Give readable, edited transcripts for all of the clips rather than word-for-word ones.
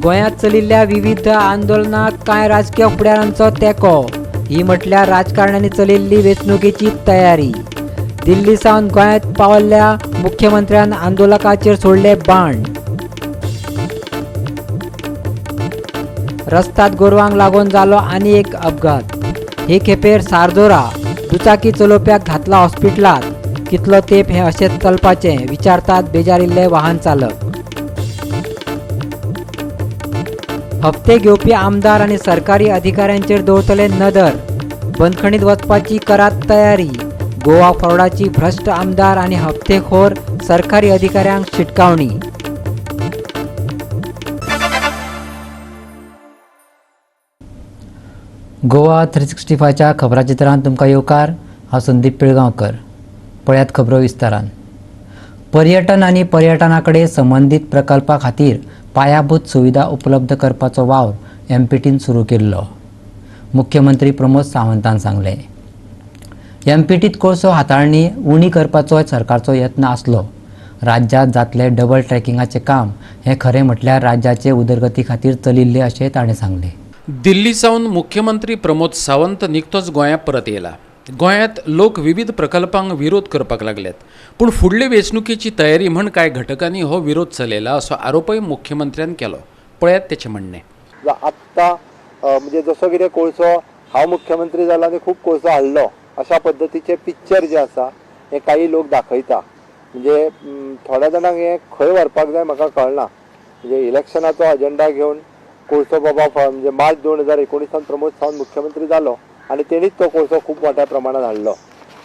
गोंयांत चलिल्ल्या विविध आंदोलनाक कांय राजकीय फुडाऱ्यांचो तेंको. ही म्हटल्यार राजकारण्यांनी चलिल्ली वेंचणुकेची तयारी. दिल्ली सावन गोंयांत पावल्ल्या मुख्यमंत्र्यान आंदोलकाचेर सोडले बाण. रस्त्यात गोरवांक लागून जालो आनी एक अपघात. हे खेपेर सारदोरा दुचाकी चलोवप्याक घातला हॉस्पिटलात. कितलो तेंप हें अशेंच चलपाचें विचारतात बेजारिल्ले वाहन चालक. हप्ते घेवपी आमदार आनी सरकारी अधिकाऱ्यांचेर दवरतले नदर. बंदखणीत वचपाची करात तयारी. गोवा फॉरवर्डाची भ्रश्ट आमदार आनी हप्तेखोर सरकारी अधिकाऱ्यांक शिटकावणी. गोवा 365च्या खबराचित्रांत तुमकां येवकार. हांव संदीप पिळगांवकर. पळयात खबरो विस्तारान. पर्यटन आनी पर्यटना कडेन संबंदीत प्रकल्पा खातीर पायाभूत सुविधा उपलब्ध करपाचो वावर एमपीटीन सुरू केल्लो. मुख्यमंत्री प्रमोद सावंतान सांगलें, एमपीटीत कोळसो हाताळणी उणी करपाचो सरकारचो यत्न आसलो. राज्यांत जातले डबल ट्रॅकिंगाचें काम हें खरें म्हटल्यार राज्याचे उदरगती खातीर चलिल्लें अशें ताणें सांगलें. दिल्ली सावन मुख्यमंत्री प्रमोद सावंत निकतोच गोंयांत परत येयला. गोंयांत लोक विविध प्रकल्पांक विरोध करपाक लागल्यात, पूण फुडले वेंचणुकेची तयारी म्हण कांय घटकांनी हो विरोध चलयला असो आरोपय मुख्यमंत्र्यान केलो. पळयात तेचें म्हणणें. आत्तां म्हणजे जसो कितें कोळसो हांव मुख्यमंत्री जाला आनी खूब कोळसो हाडलो अशा पद्दतीचें पिक्चर जें आसा हें काही लोक दाखयता. म्हणजे थोड्या जाणांक हें खंय व्हरपाक जाय म्हाका कळना. म्हणजे इलेक्शनाचो अजेंडा घेवन कोळसो बाबा म्हणजे मार्च 2019 प्रमोद सावंत मुख्यमंत्री जालो आनी तेणीच तो कोळसो खूब मोठ्या प्रमाणात हाडलो.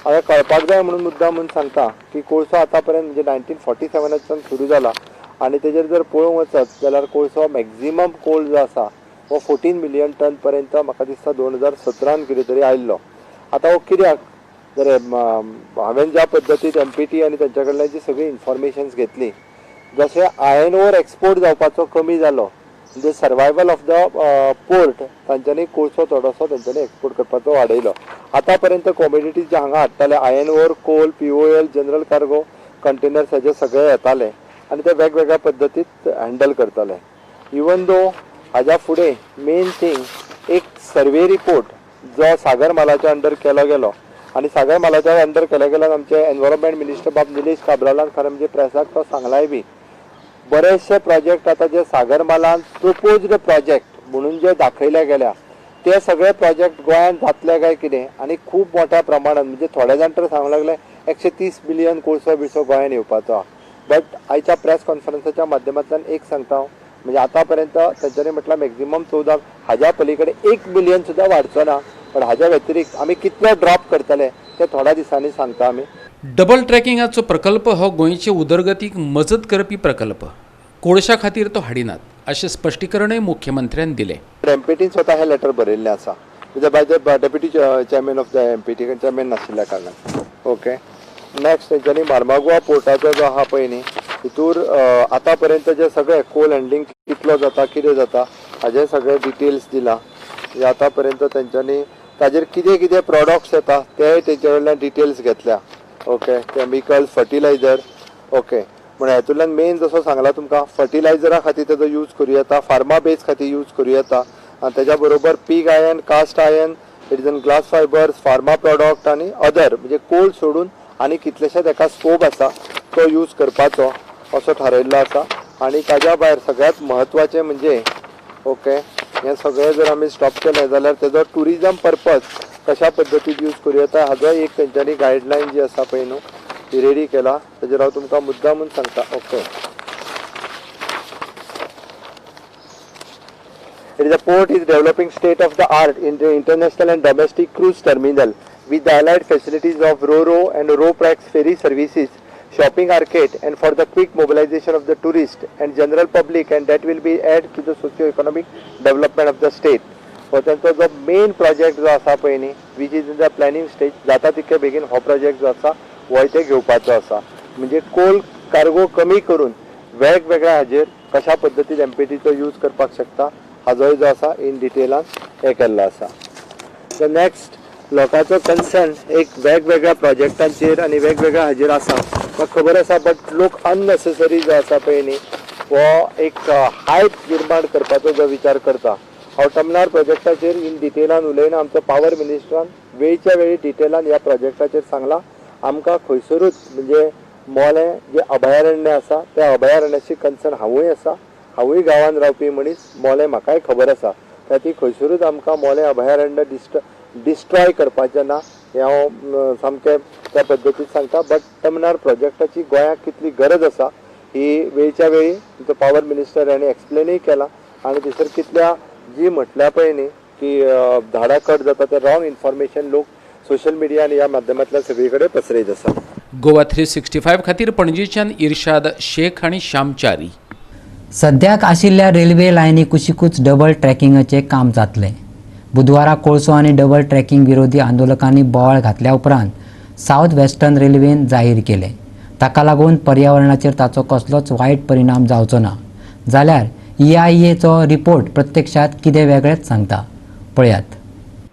हांवें कळपाक जाय म्हणून मुद्दाम म्हणून सांगता की कोळसो आतां पर्यंत म्हणजे 1947 सुरू जाला आनी तेजेर जर पळोवंक वचत जाल्यार कोळसो मॅक्झिमम कोल जो आसा हो 14 मिलियन टन पर्यंत म्हाका दिसता 2017 कितें तरी आयिल्लो. आतां हो कित्याक जर हांवें ज्या पद्दतीन एमपीटी आनी तेंच्या कडल्यान जी सगळी इन्फॉर्मेशन्स घेतली, जशें आयर्न ओर एक्सपोर्ट जावपाचो कमी जालो म्हणजे सर्वायवल ऑफ the port तांच्यांनी कोळसो थोडोसो तांच्यांनी एक्सपोर्ट करपाचो वाडयलो. आतां पर्यंत कॉमोडिटीज जे हांगा हाडटाले iron ore, coal, POL, general cargo, containers हेजे सगळे येताले आनी ते वेगवेगळ्या पद्दतीत हँडल करताले. इवन दो हाज्या फुडें मेन थींग एक सर्वे रिपोर्ट जो सागर मालाच्या अंडर केलो गेलो आनी सागर मालाच्या अंडर केल्या गेल्यान आमचे एनवायरमेंट मिनिस्टर बाब निलेश काब्रालान खरें म्हणजे प्रेसाक तो सांगलाय बी बरेचशे प्रोजेक्ट आतां जे सागर मालान प्रपोज्ड प्रोजेक्ट म्हणून जे दाखयले गेल्या ते सगळे प्रोजेक्ट गोंयांत जातले काय कितें आनी खूब मोठ्या प्रमाणात म्हणजे थोडे जाण तर सांगूंक लागले 130 मिलियन कोळसो बिळसो गोंयांत येवपाचो आहा. बट आयच्या प्रेस कॉन्फरन्साच्या माध्यमांतल्यान एक सांगता हांव म्हणजे आतां पर्यंत तेंच्यांनी म्हटल्यार मॅक्झिमम 14 हाज्या पलीकडे 1 मिलियन सुद्दां वाडचो ना, पण हाज्या व्यतिरिक्त आमी कितलो ड्रॉप करतले ते थोड्या दिसांनी सांगता आमी. डबल ट्रॅकिंगाचो प्रकल्प हो गोंयचे उदरगतीक मजत करपी प्रकल्प, कोळशा खातीर तो हाडिनात अशें स्पश्टीकरणय मुख्यमंत्र्यान दिलें. एमपीटीन स्वता हें लेटर बरयल्लें आसा म्हणजे by the deputy chairman of the MPT, chairman नाशिल्ल्या कारणान. ओके, नेक्स्ट तेंच्यांनी मार्मागोवा पोर्टाचो जो आहा पळय न्ही हितूर आतां पर्यंत जे सगळे कोल हँडलिंग कितलो जाता कितें जाता हाजे सगळे डिटेल्स दिला. म्हणजे आतां पर्यंत तेंच्यांनी ताजेर कितें कितें प्रोडक्ट्स येता तेय तेंचे कडल्यान डिटेल्स घेतल्या. Okay, chemical, fertiliser. ओके, म्हण हेतूंतल्यान मेन जसो सांगला तुमकां फर्टिलायझरा खातीर तेजो यूज करूं येता, फार्मा बेस खातीर यूज करूं येता आनी तेज्या बरोबर pig iron, cast iron, it is an glass fibres, pharma product आनी अदर म्हणजे कोल सोडून आनी कितलेशे तेका स्कोप आसा तो यूज करपाचो असो थारायल्लो आसा. आनी ताज्या भायर सगळ्यांत म्हत्वाचें म्हणजे ओके हें सगळें जर आमी स्टॉप केलें जाल्यार तेजो ट्युरिजम पर्पज कशा पद्दतीन यूज करूं येता हाजो एक तेंच्यांनी गायडलायन जी आसा पळय न्हू ती रेडी केला. तेजेर हांव तुमकां मुद्दामून सांगता. Okay, it is a port is developing state of the art in the international and domestic cruise terminal with the allied facilities of RoRo and RoPax ferry services, shopping arcade and for the quick mobilization of the tourist and general public, and that will be add to the socio-economic development of the state. हो तेंचो जो main project जो आसा पळय न्ही which is in the planning stage, जाता तितके बेगीन हो प्रोजेक्ट जो आसा होय ते घेवपाचो आसा. म्हणजे कोल कार्गो कमी करून वेगवेगळ्या हाजेर कशा पद्दतीन एमपीटीचो यूज करपाक शकता हाजोय जो आसा इन डिटेलान हें केल्लो आसा. The next लोकांचो कन्सर्न एक वेगवेगळ्या प्रोजेक्टांचेर आनी वेगवेगळ्या हाजेर आसा, म्हाका खबर आसा, बट लोक अननेसेसरी जो आसा पळय न्ही हो एक हायप निर्माण करपाचो जो विचार करता. हांव तमनार प्रोजेक्टाचेर इन डिटेलान उलयना. आमचो पावर मिनिस्टरान वेळच्या वेळी डिटेलान ह्या प्रोजेक्टाचेर सांगलां. आमकां खंयसरूच म्हणजे मोलें जें अभयारण्य आसा त्या अभयारण्याची कन्सर्न हांवूय आसा, हांवूय गांवांत रावपी मनीस, मोलें म्हाकाय खबर आसा. त्या ती खंयसरूच आमकां मोलें अभयारण्य डिस्ट्रॉय करपाचें ना हें हांव सामकें त्या पद्दतीन सांगता. बट तमनार प्रोजेक्टाची गोंयाक कितली गरज आसा ही वेळच्या वेळी आमचो पावर मिनिस्टर हांणी एक्सप्लेनूय केलां. आनी थंयसर कितल्या जी म्हटल्या पळय न्ही की झाडां कट जाता ते रॉंग इन्फॉर्मेशन लोक सोशल मिडिया आनी ह्या माध्यमांतल्यान सगळी कडेन पसरयत आसा. गोवा 365 खातीर पणजेच्यान इर्शाद शेख आनी श्यामचारी. सद्याक आशिल्ल्या रेल्वे लायनी कुशीकूच डबल ट्रॅकिंगाचें काम जातलें. बुधवारा कोळसो आनी डबल ट्रॅकिंग विरोधी आंदोलकांनी बोवाळ घातल्या उपरांत सावथ वेस्टर्न रेल्वेन जाहीर केलें. ताका लागून पर्यावरणाचेर ताचो कसलोच वायट परिणाम जावचो ना. जाल्यार EIAचो रिपोर्ट प्रत्यक्षांत कितें वेगळेंच सांगता. पळयात.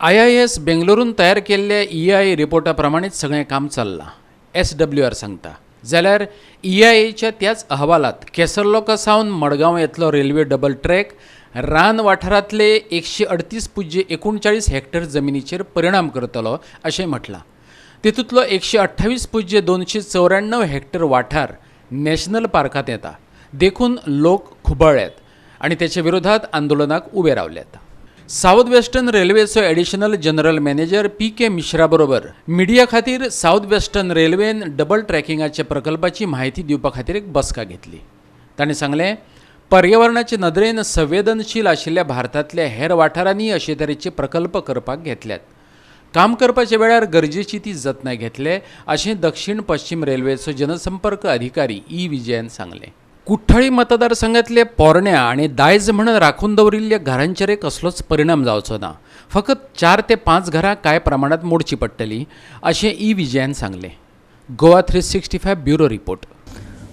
IIS बेंगलोरून तयार केल्ल्या EIA रिपोर्टा प्रमाणेच सगळें काम चल्लां, SWR सांगता. जाल्यार EIAच्या त्याच अहवालात केसरलोका सावन मडगांव येतलो रेल्वे डबल ट्रॅक रान वाठारांतले 138.39 हेक्टर जमिनीचेर परिणाम करतलो अशें म्हटलां. तितूंतलो 128.294 हेक्टर वाठार नॅशनल पार्कांत येता. देखून लोक खुबळ्ळ्यात आनी तेच्या विरोधात आंदोलनाक उबे रावल्यात. सावथ वेस्टर्न रेल्वेचो additional general manager P K Mishra बरोबर मिडिया खातीर सावथ वेस्टर्न रेल्वेन डबल ट्रॅकिंगाच्या प्रकल्पाची म्हायती दिवपा खातीर एक बसका घेतली. ताणें सांगलें, पर्यावरणाचे नदरेन संवेदनशील आशिल्ल्या भारतांतल्या हेर वाठारांनी अशे तरेचे प्रकल्प करपाक घेतल्यात. काम करपाच्या वेळार गरजेची ती जतनाय घेतले अशें दक्षिण पश्चिम रेल्वेचो जनसंपर्क अधिकारी ई विजयान सांगलें. कुठ्ठाळी मतदारसंघातले पोरण्या आनी दायज म्हणून राखून दवरिल्ल्या घरांचेर कसलोच परिणाम जावचो ना, फकत 4 ते 5 घरां कांय प्रमाणांत मोडची पडटली अशें ई विजयान सांगलें. Goa 365 bureau report.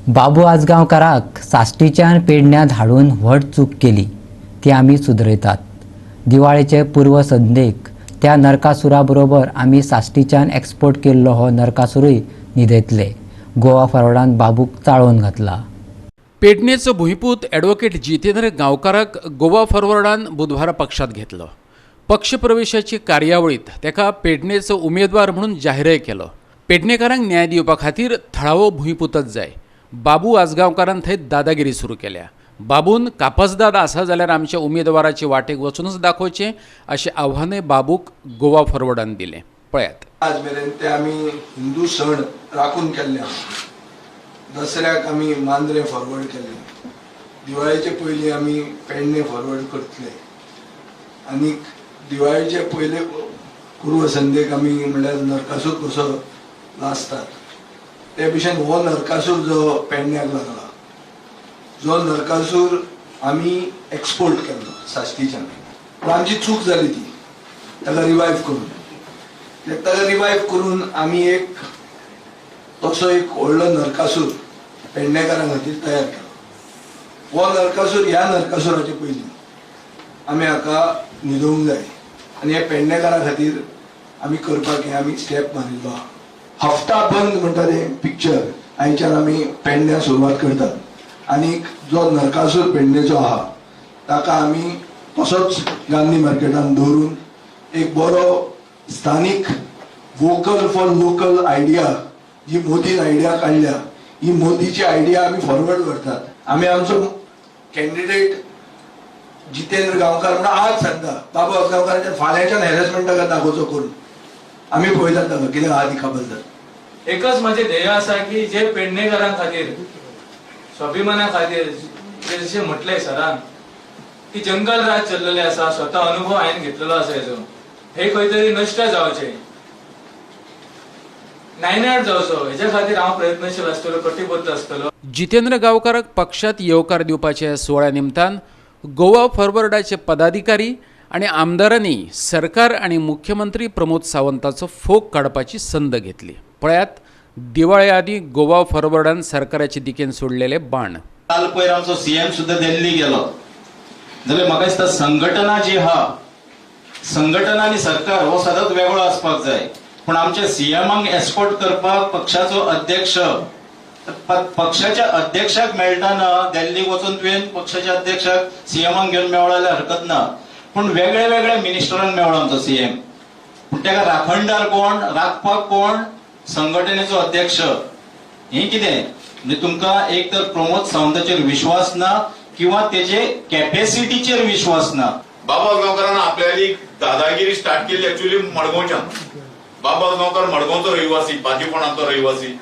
बाबू आजगांवकाराक साश्टीच्यान पेडण्यांत हाडून व्हड चूक केली ती आमी सुदरयतात. दिवाळेचे पूर्व संध्येक त्या नरकासुरा बरोबर आमी साश्टीच्यान एक्सपोर्ट केल्लो हो नरकासुरूय न्हिदयतले. गोवा फॉरवर्डान बाबूक चाळोवन घातला. पेडणेचो भुंयपूत ॲडव्होकेट जितेंद्र गांवकाराक गोवा फॉरवर्डान बुधवारा पक्षांत घेतलो. पक्षप्रवेशाची कार्यावळींत ताका पेडणेचो उमेदवार म्हणून जाहीरय केलो. पेडणेकारांक न्याय दिवपा खातीर थळावो भुंयपुतच जाय. बाबू आजगांवकारान थंय दादागिरी सुरू केल्या. बाबून कापसदाद आसा जाल्यार आमच्या उमेदवाराचे वाटेक वचूनच दाखोवचें अशें आव्हानय बाबूक गोवा फॉरवर्डान दिलें. पळयात. आज मेरेन ते आमी हिंदू सण राखून केल्ले आसा. दसऱ्याक आमी मांद्रे फॉरवर्ड केले, दिवाळेचे पयलीं आमी पेडणे फॉरवर्ड करतले आनी दिवाळेचे पयले पूर्व संध्येक आमी म्हणल्यार नरकासूर कसो लासतात ते भशेन हो नरकासूर जो पेडण्याक लागला, जो नरकासूर आमी एक्सपोर्ट केल्लो साश्टीच्यान, पूण आमची चूक जाली ती ताका रिवायव करून, ताका रिवायव करून आमी एक तसो एक व्हडलो नरकासूर पेडणेकारां खातीर तयार केलो. हो नरकासूर ह्या नरकासुराचे पयलीं आमी हाका न्हिदोवंक जाय आनी ह्या पेडणेकारां खातीर आमी करपाक हें आमी स्टेप मारिल्लो आहा. हफ्ता बंद म्हणटा तें पिक्चर आयच्यान आमी पेडण्या सुरवात करतात आनी जो नरकासूर पेडणेचो आहा ताका आमी तसोच गांधी मार्केटान दवरून एक बरो स्थानीक वोकल फॉर लोकल आयडिया जी मोदीन आयडिया काडल्या ही मोदीची आयडिया आमी फॉरवर्ड करतात. आमी आमचो कॅन्डिडेट जितेंद्र गांवकार म्हणून आज सांगता बाबू आजगांवकाराच्या फाल्यांच्यान हॅरेसमेंट ताका दाखोवचो करून आमी पळयतात ताका कितें आहा ती खबर जाता. एकच म्हजें ध्येय आसा की जे पेडणेकारां खातीर स्वाभिमाना खातीर जे जशें म्हटलें सरान की जंगल राज चल्लेलें आसा, स्वता अनुभव हांवें घेतलेलो आसा हेजो, हे खंय तरी नश्ट जावचें, नायनाट जावचो हेज्या खातीर हांव प्रयत्नशील आसतलो, कटिबद्ध आसतलो. जितेंद्र गांवकाराक पक्षांत येवकार दिवपाच्या सुवाळ्या निमतान गोवा फॉरवर्डाचे पदाधिकारी आनी आमदारांनी सरकार आनी मुख्यमंत्री प्रमोद सावंताचो फोग काडपाची संद घेतली. पळयात दिवाळे आदीं गोवा फॉरवर्डान सरकाराचे दिकेन सोडलेले बाण. काल पयर आमचो सीएम सुद्दां दिल्ली गेलो जाल्यार म्हाका दिसता संघटना जी आहा, संघटना आनी सरकार हो सदांच वेगळो आसपाक जाय, पूण आमच्या सीएमाक एस्कॉर्ट करपाक पक्षाचो अध्यक्ष पक्षाच्या अध्यक्षाक मेळटाना दिल्लीक वचून तुवें पक्षाच्या अध्यक्षाक सीएमाक घेवन मेवळो जाल्यार हरकत ना, पूण वेगळे वेगळे मिनिस्टरांक मेवळो आमचो सीएम, पूण तेका राखणदार कोण, राखपाक कोण, संघटनेचो अध्यक्ष. हें कितें म्हणजे तुमकां एक तर प्रमोद सावंताचेर विश्वास ना किंवा तेजे कॅपॅसिटीचेर विश्वास ना. बाबा गांवकारान आपल्याली दादागिरी स्टार्ट केली एक्चुअली मडगांवच्यान. बाबा गांवकार मडगांवचो रहिवासी, पाजीफोंडांचो रहिवासी.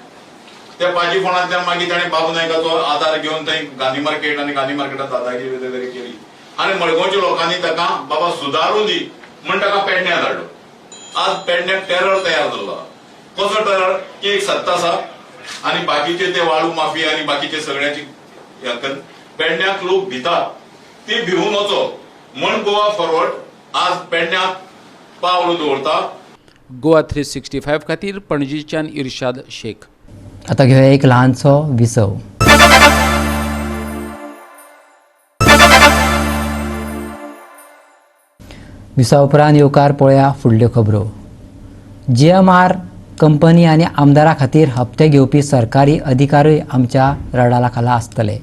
त्या पाजीफोंडांतल्यान मागीर ताणें बाबू नायकाचो आदार घेवन थंय गांधी मार्केट आनी गांधी मार्केटात दादागिरी वगैरे केली आनी मडगांवच्या लोकांनी ताका बाबा सुदारून दी म्हण ताका पेडण्यां धाडलो. आज पेडण्याक टेरर तयार जाल्लो. कसो टेरर की एक सत्ता आसा आनी बाकीचे ते वाळू माफिया आनी बाकीचे सगळ्यांची पेडण्याक लोक भितात, ती भिवून वचो म्हण गोवा फॉरवर्ड आज पेडण्याक पावल दवरता. गोवा 365 खातीर पणजीच्यान इर्शाद शेख. आता घेऊया एक ल्हानसो विसव. विसवा उपरांत येवकार पळया फुडल्यो खबरो. GMR company आनी आमदारा खातीर हप्ते घेवपी सरकारी अधिकारूय आमच्या रडारा खाला आसतले.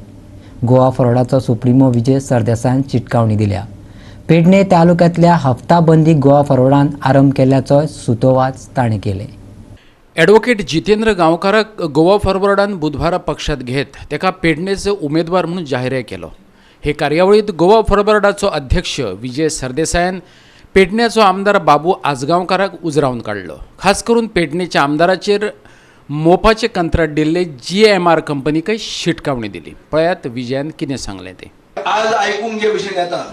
गोवा फॉरवर्डाचो सुप्रिमो विजय सरदेसायान चिटकावणी दिल्या. पेडणे तालुक्यांतल्या हप्ता बंदी गोवा फॉरवर्डान आरंभ केल्ल्याचो सुतोवाच ताणें केलें. ॲडव्होकेट जितेंद्र गांवकाराक गोवा फॉरवर्डान बुधवारा पक्षात घेत ताका पेडणेचो उमेदवार म्हणून जाहीर केलो. हे कार्यावळीत गोवा फॉरवर्डाचो अध्यक्ष विजय सरदेसायान पेडण्याचो आमदार बाबू आजगांवकाराक उजरावन काडलो. खास करून पेडणेच्या आमदाराचेर मोपाचे कंत्राट दिल्ले GMR कंपनीकय शिटकावणी दिली. पळयात विजयान कितें सांगलें तें. आज आयकूंक जे भशेन येता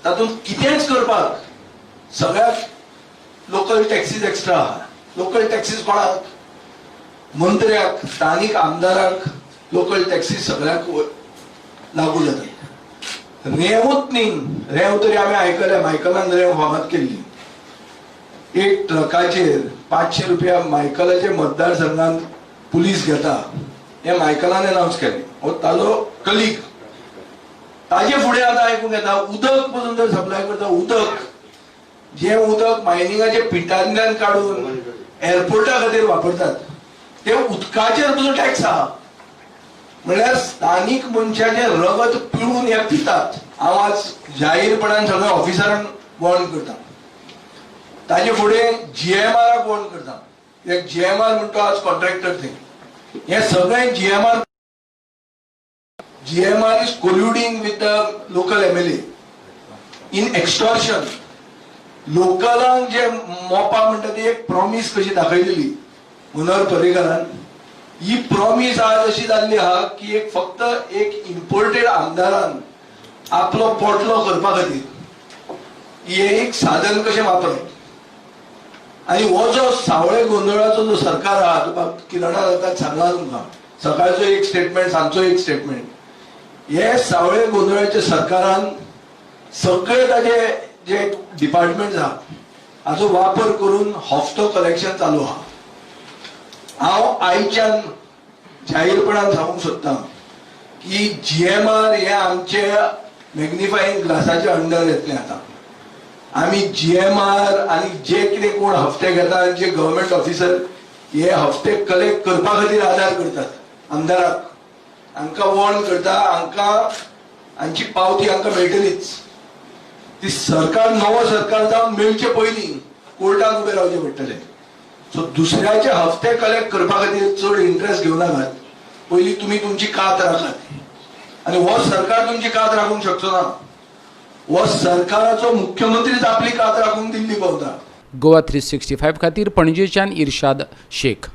तातूंत कितेंच करपाक सगळ्याक लोकल टॅक्सीज एक्स्ट्रा आहा. लोकल टॅक्सीज कोणाक, मंत्र्याक, स्थानीक आमदाराक लोकल टॅक्सीज सगळ्याक लागू जातात. रेंवूच न्ही, रेंव तरी आमी आयकल्या, मायकलान रेंव फामाद केल्ली. एक ट्रकाचेर 500 रुपया मायकलाचे मतदारसंघान पुलीस घेता हें मायकलान अनावन्स केलें. हो ताजो कलीग. ताजे फुडें आतां आयकूंक येता उदक पसून जर सप्लाय करता, उदक जें उदक मायनिंगाच्या पिटांतल्यान काडून एअरपोर्टा खातीर वापरतात ते उदकाचेर पसून टॅक्स आहा. म्हणल्यार स्थानीक मनशाचें रगत पिळून हे पितात. हांव आज जाहीरपणान सगळ्या ऑफिसरांक वॉर्न करता. ताजे फुडें GMRाक वॉर्न करता. कित्याक GMR म्हणटा आज कॉन्ट्रॅक्टर थंय. हें सगळें GMR is colluding with the local MLA in extortion. लोकलांक जे मोपा म्हणटा ती एक प्रॉमीस कशी दाखयलेली मनोहर पर्रीकारान, ही प्रॉमीस आज अशी जाल्ली आहा की एक फक्त एक इम्पोर्टेड आमदारान आपलो पोटलो करपा खातीर हे एक साधन कशें वापरप. आनी हो जो सावळे गोंदळाचो जो सरकार आहा, तुका किरणान आतां सांगला तुमकां, सकाळचो एक स्टेटमेंट, सांजचो एक स्टेटमेंट, हे सावळे गोंदळाच्या सरकारान सगळे ताजे जे डिपार्टमेंट आहा हाचो वापर करून हफ्तो कलेक्शन चालू आहा. हांव आयच्यान जाहीरपणान सांगूंक सोदतां की GMR हे आमचे मॅग्निफाईंग ग्लासाच्या अंडर येतलें. आतां आमी GMR आनी जे कितें कोण हफ्ते घेता आनी जे गव्हर्मेंट ऑफिसर हे हफ्ते कलेक्ट करपा खातीर आदार करतात आमदाराक, हांकां वॉर्न करता, हांकां हांची पावती हांकां मेळटलीच. ती सरकार नवो सरकार जावन मेळचे पयलीं कोर्टान उबें रावचें पडटलें. सो दुसऱ्याचे हफ्ते कलेक्ट करपा खातीर चड इंट्रस्ट घेवं नाकात. पयलीं तुमी तुमची कात राखात आनी हो सरकार तुमची कात राखूंक शकचो ना. हो सरकाराचो मुख्यमंत्रीच आपली कात राखूंक दिल्ली पावता. गोवा 365 खातीर पणजेच्यान इर्शाद शेख.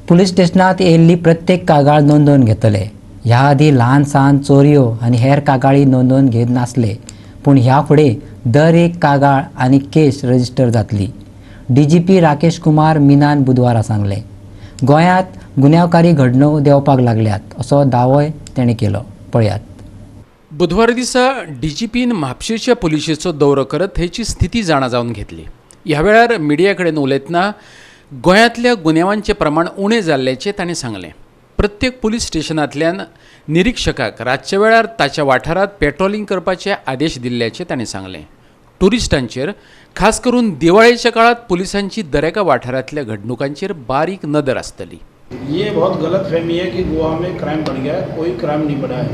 पुलीस स्टेशनात येयल्ली प्रत्येक कागाळ नोंदोवन घेतले. ह्या आदीं ल्हान सान चोरयो आनी हेर कागाळी नोंदोवन घेत नासले, पूण ह्या फुडें दर एक कागाळ आनी केस रजिस्टर जातली. DGP Rakesh Kumar मीनान बुधवारा सांगलें. गोंयांत गुन्यांवकारी घडणूक देंवपाक लागल्यात असो दावोय ताणें केलो. पळयात. बुधवार दिसा DGPन म्हापशेच्या पुलिशेचो दौरो करत थंयची स्थिती जाणा जावन घेतली. ह्या वेळार मिडिया कडेन उलयतना गोंयांतल्या गुन्यांवांचें प्रमाण उणें जाल्ल्याचें ताणें सांगलें. प्रत्येक पुलीस स्टेशनांतल्यान निरिक्षकाक रातच्या वेळार ताच्या वाठारांत पेट्रोलिंग करपाचे आदेश दिल्ल्याचें ताणें सांगलें. टुरिस्टांचेर खास करून दिवाळेच्या काळांत पुलिसांची दरेका वाठारांतल्या घडणुकांचेर बारीक नदर आसतली. ये बहुत गलत फहमी है कि गोवा में क्राइम बढ़ गया है। कोई क्राइम नहीं बढ़ा है।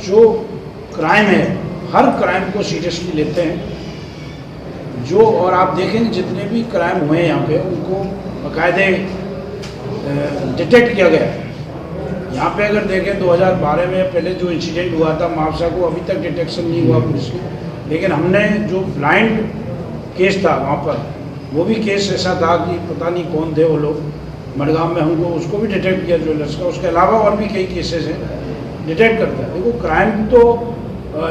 जो क्राइम है, हर क्राइम को सीरियसली लेते हैं जो, और आप देखेंगे जितने भी क्राइम हुए हैं यहाँ पे, उनको बाकायदे डिटेक्ट किया गया है। यहाँ पे अगर देखें, 2012 में पहले जो इंसिडेंट हुआ था म्हापसा को, अभी तक डिटेक्शन नहीं हुआ पुलिस को। लेकिन हमने जो ब्लाइंड केस था वहाँ पर, वो भी केस ऐसा था कि पता नहीं कौन थे वो लोग। मडगांव में हमको उसको भी डिटेक्ट किया, ज्वेलर्स का। उसके अलावा और भी कई केसेस हैं, डिटेक्ट करता है। देखो, क्राइम तो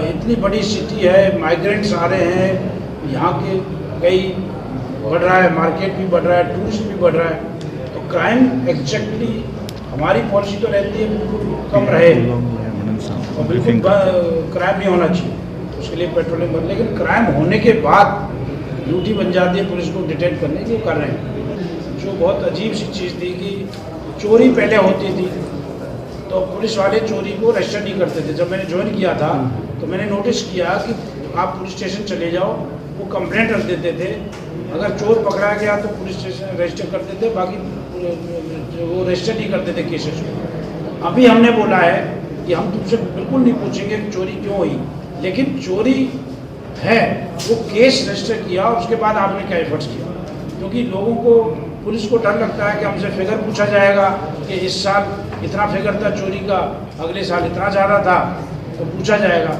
इतनी बड़ी सिटी है, माइग्रेंट्स आ रहे हैं यहाँ के, कई बढ़ रहा है, मार्केट भी बढ़ रहा है, टूरिस्ट भी बढ़ रहा है, तो क्राइम एग्जैक्टली हमारी पॉलिसी तो रहती है बिल्कुल कम रहे और बिल्कुल क्राइम नहीं होना चाहिए। उसके लिए पेट्रोलिंग बन, लेकिन क्राइम होने के बाद ड्यूटी बन जाती है पुलिस को डिटेक्ट करने की, वो कर रहे हैं। जो बहुत अजीब सी चीज़ थी कि चोरी पहले होती थी तो पुलिस वाले चोरी को रजिस्टर नहीं करते थे। जब मैंने ज्वाइन किया था तो मैंने नोटिस किया कि आप पुलिस स्टेशन चले जाओ, वो कंप्लेंट रख देते थे। अगर चोर पकड़ा गया तो पुलिस स्टेशन रजिस्टर कर देते, बाकी वो रजिस्टर नहीं करते थे केसेस को। अभी हमने बोला है कि हम तुमसे बिल्कुल नहीं पूछेंगे कि चोरी क्यों हुई, लेकिन चोरी है वो केस रजिस्टर किया और उसके बाद आपने क्या एफर्ट्स किया, क्योंकि लोगों को, पुलिस को डर लगता है कि हमसे फिगर पूछा जाएगा कि इस साल इतना फिगर था चोरी का, अगले साल इतना ज़्यादा था, तो पूछा जाएगा।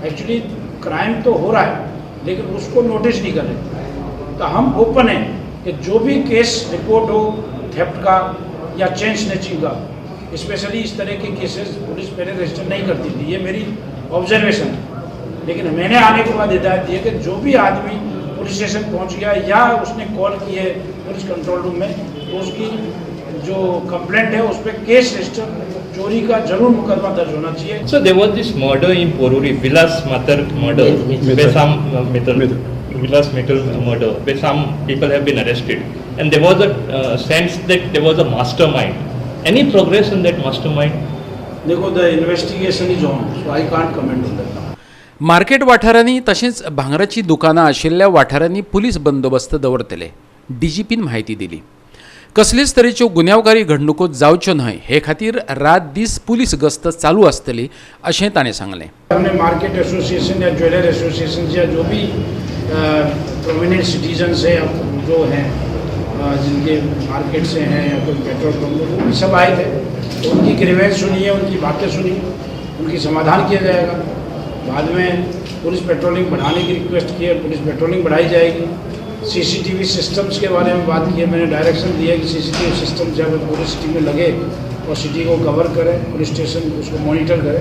एक्चुअली क्राइम तो हो रहा है लेकिन उसको नोटिस नहीं कर रहे। तो हम ओपन हैं कि जो भी केस रिपोर्ट हो थेफ्ट का या चेन स्नैचिंग का, स्पेशली इस तरह के केसेस पुलिस पहले रजिस्टर नहीं करती थी, ये मेरी ऑब्जर्वेशन है। लेकिन मैंने आने के बाद हिदायत दी है कि जो भी आदमी पुलिस स्टेशन पहुंच गया या उसने कॉल की है पुलिस कंट्रोल रूम में, तो उसकी जो कंप्लेंट है उस पर केस रजिस्टर, चोरी का जरूर मुकदमा दर्ज होना चाहिए। So there was this murder in Porvorim, Vilas Matar murder, where some Metal, Vilas Metal murder, where some people have been arrested, and there was a sense that there was a mastermind. Any progress on that mastermind? देखो, the investigation is on, so I can't comment on that. Market वाठारांनी तशेंच भांगराची दुकानां आशिल्ल्या वाठारांनी police बंदोबस्त दवरतले, DIGIPIN म्हायती दिली. कसलेच तरेच्यो गुन्यांवकारी घडणुको जावच्यो न्हय हे खातीर रात दीस पुलीस गस्त चालू आसतली अशें ताणें सांगलें. हमने मार्केट एसोसिएशन या ज्वेलर एसोसिएशन या जो भी प्रोमिनेंट सिटीजन्स हैं, जो हैं, जिनके मार्केट से हैं या कोई पेट्रोल पंप, वो भी सब आए थे, तो उनकी ग्रीवेंस सुनी है, उनकी बातें सुनी, उनकी समाधान किया जाएगा। बाद में पुलिस पेट्रोलिंग बढ़ाने की रिक्वेस्ट की है, पुलिस पेट्रोलिंग बढ़ाई जाएगी। सीसीटीवी सिस्टम्स के बारे में बात की है। मैंने डायरेक्शन दिया कि सीसीटीवी सिस्टम जब पूरी सिटी में लगे और सिटी को कवर करे, पुलिस स्टेशन उसको मॉनिटर करे,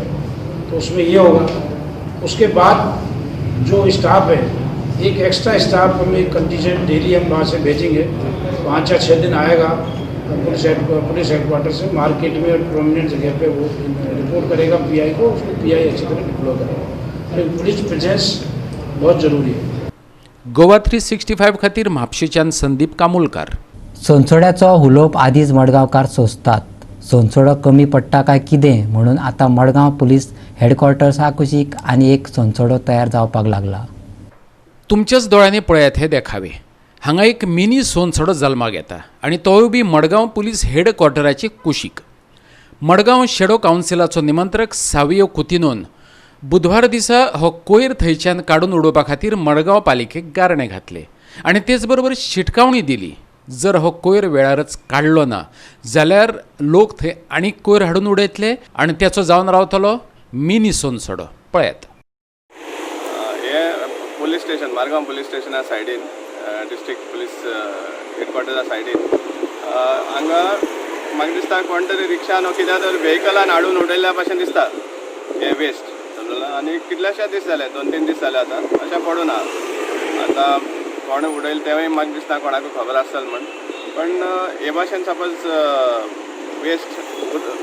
तो उसमें ये होगा। उसके बाद जो स्टाफ है, एक एक्स्ट्रा स्टाफ हम एक कंटीजेंट डेली हम वहाँ से भेजेंगे। 5 या 6 दिन आएगा पुलिस हेडक्वार्टर से, मार्केट में और प्रोमिनेंट जगह पे वो रिपोर्ट करेगा पीआई को, उसको पीआई अच्छी तरह डिप्लॉय करेगा। और पुलिस प्रेजेंस बहुत ज़रूरी है। गोवा 365 खातीर म्हापशेच्यान संदीप कामुलकार. सोनसोड्याचो हुलोप आदींच मडगांवकार सोंसतात. सोनसोडो कमी पडटा काय कितें म्हणून आतां मडगांव पुलीस हेडक्वॉर्टर्सा कुशीक आनी एक सोनसोडो तयार जावपाक लागला. तुमच्याच दोळ्यांनी पळयात हे देखावे. हांगा एक मिनी सोनसडो जल्माक येता आनी तोय बी मडगांव पुलीस हेड क्वॉर्टराचे कुशीक. मडगांव शेडो कावन्सिलाचो निमंत्रक सावियो कुतिनोन बुधवार दिसा हो कोयर थंयच्यान काडून उडोवपा खातीर मडगांव पालिकेक गारणें घातलें आनी तेच बरोबर शिटकावणी दिली, जर हो कोयर वेळारच काडलो ना जाल्यार लोक थंय आनीक कोयर हाडून उडयतले आनी तेचो जावन रावतलो मिनी सोनसडो. पळयात. हे पुलीस स्टेशन, मारगांव पुलीस स्टेशना सायडीन, डिस्ट्रिक्ट पुलीस हेडक्वॉर्टर्सा सायडीन हांगा म्हाका दिसता कोण तरी रिक्षान वा कित्या तर व्हेकलान हाडून उडयल्ल्या भशेन दिसता हे वेस्ट, समजलो? आनी कितलेशे दीस जाले, 2-3 दीस जाले आतां अशें पडून आहा. आतां कोण उडयलें तेंवूय म्हाका दिसना कोणाकूय खबर आसतलें म्हण. पण हे भाशेन सपोज वेस्ट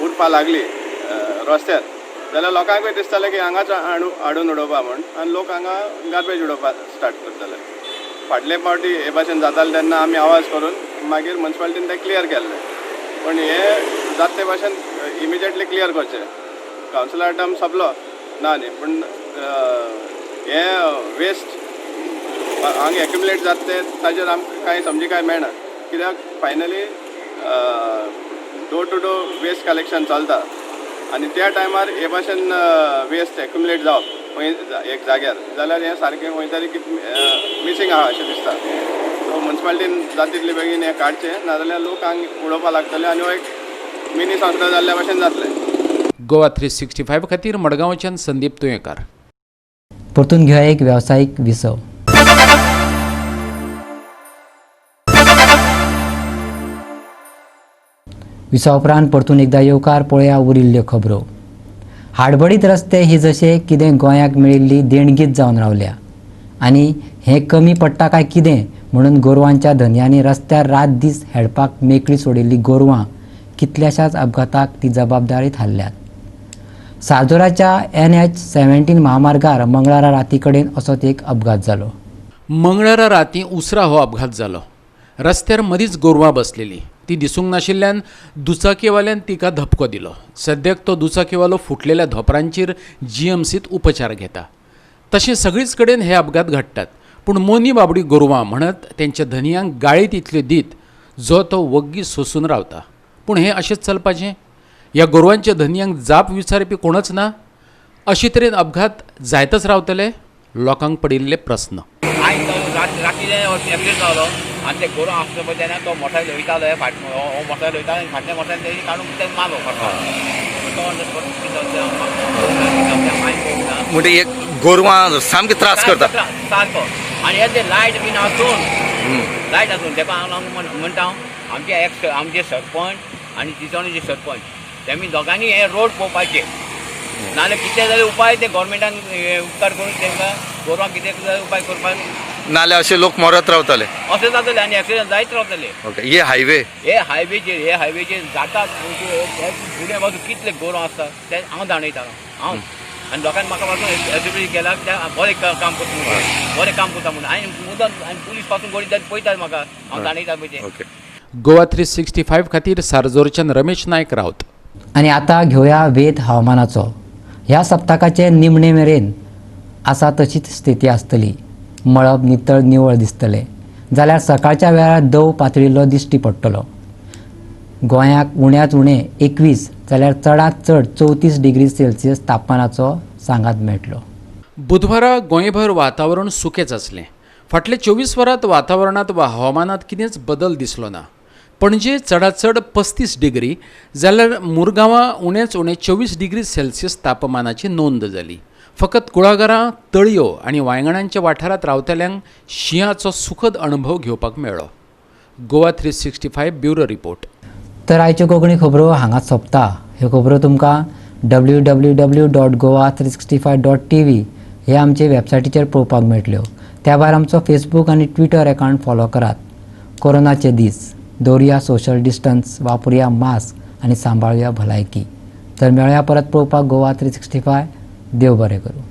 उरपा लागली रस्त्यार जाल्यार लोकांकूय दिसतलें की हांगाच हाडून उडोवपा म्हण आनी लोक हांगा गार्बेज उडोवपाक स्टार्ट करतले. फाटले फावटी हे भाशेन जातालें तेन्ना आमी आवाज करून मागीर मुन्सिपालिटीन तें क्लियर केल्लें. पण हे जाता ते भाशेन इमिजिएटली क्लियर करचें. कावन्सिलर टर्म सोंपलो ना न्ही, पूण हे वेस्ट हांगा एक्युमुलेट जाता तें ताजेर आमकां कांय समजी काय मेळना, कित्याक finally Door to door waste collection चलता आनी त्या टायमार हे भाशेन वेस्ट एक्युमुलेट जावप खंय एक जाग्यार जाल्यार हें सारकें खंय तरी कितें मिसींग आहा अशें दिसता. सो मुन्सिपालिटीन जाता तितले बेगीन हें काडचें, नाजाल्यार लोक हांगा उडोवपाक लागतले आनी हो एक मिनी संस्था जाल्ल्या भाशेन जातलें. गोवा 365 खातीर मडगांवच्यान संदीप तुयेंकार. परतून घेवया एक वेवसायीक विसव. विसवा उपरांत परतून एकदा येवकार. पळया उरिल्ल्यो खबरो. हाडबडीत रस्ते ही जशे कितें गोंयाक मेळिल्ली देणगीच जावन रावल्या आनी हें कमी पडटा काय कितें म्हणून गोरवांच्या धनयांनी रस्त्यार रात दीस हेडपाक मेकळी सोडिल्ली गोरवां कितल्याशाच अपघाताक ती जबाबदारी थारल्यात. साजोराच्या NH 17 महामार्गार मंगळारा राती कडेन असोच एक अपघात जालो. मंगळारा राती उसरा हो अपघात जालो. रस्त्यार मदींच गोरवां बसलेली ती दिसूंक नाशिल्ल्यान दुचाकीवाल्यान तिका धपको दिलो. सद्याक तो दुचाकीवालो फुटलेल्या धोपरांचेर GMCत उपचार घेता. तशें सगळीच कडेन हे अपघात घडटात, पूण मोनी बाबडी गोरवां म्हणत तेंच्या धनयांक गाळी तितल्यो दीत जो तो वग्गी सोसून रावता. पूण हें अशेंच चलपाचें? ह्या गोरवांच्या धनयांक जाप विचारपी कोणच ना? अशे तरेन अपघात जायतच रावतले? लोकांक पडिल्ले प्रस्न. राती जालो आनी ते गोरवां आसता पळय तेन्ना तो मोटरसायकल वयतालो, फाट हो मोटरसायकल वयतालो आनी फाटल्या मोटरसायकल तेणी काडून ते मारलो फाटलो. तो म्हणजे एक गोरवां सामके त्रास करता सारको. आनी हे ते लायट बीन आसून लायट आसून तेका हांव म्हणटा आमचे एक्स आमचे सरपंच आनी चिंचोणेचे सरपंच तेमी दोगांनी हे रोड पळोवपाचे, नाजाल्यार कितें जाल्यार उपाय ते गव्हर्मेंटान उपकार करून तांकां गोरवांक कितें जाल्यार उपाय करपाक, नाल्यार अशे लोक मरत रावतले, अशें जातले आनी एक्सिडंट जायत रावतले. ओके, हे हायवे हे हायवेचेर जातात फुडें बाजू कितले गोरवां आसता ते हांव दाणयतालो हांव, आनी लोकांनी म्हाका पासून एप्रिशिएट केला ते बरें काम करता म्हणून, बरें काम करता म्हणून. आनी मुद्दम आनी पुलीस पासून गोडी पळयतात म्हाका हांव दाणयता पळय ते. गोवा 365 खातीर सारजोरच्यान रमेश नायक रावत. आनी आतां घेवया वेध हवामानाचो. ह्या सप्तकाचे निमणे मेरेन आसा तशीच स्थिती आसतली. मळब नितळ निवळ दिसतलें जाल्यार सकाळच्या वेळार दव पातळिल्लो दिश्टी पडटलो. गोंयाक उण्यांत उणें 21 जाल्यार चडांत चड 34 डिग्री सेल्सियस तापमानाचो सांगात मेळटलो. बुधवारा गोंयभर वातावरण सुकेंच आसलें. फाटले 24 वरांत वातावरणांत वा हवामानांत कितेंच बदल दिसलो ना. पणजे चडांत चड 35 डिग्री जाल्यार मुरगांवां उणेच उणें 24 डिग्री सेल्सियस तापमानाची नोंद जाली. फकत कुळागरां, तळयो आनी वांयगणांच्या वाठारांत रावतल्यांक शिंयाचो सुखद अणभव घेवपाक मेळ्ळो. Goa 365 bureau report. तर आयच्यो कोंकणी खबरो हांगाच सोंपता. ह्यो खबरो तुमकां www.goa365.tv हे आमचे वेबसायटीचेर पळोवपाक मेळटल्यो. त्या भायर आमचो फेसबूक आनी ट्विटर अकावंट फॉलो करात. कोरोनाचे दीस, दवरुया सोशल डिस्टन्स, वापरुया मास्क आनी सांबाळुया भलायकी. तर मेळया परत पळोवपाक गोवा 365. देव बरें करूं.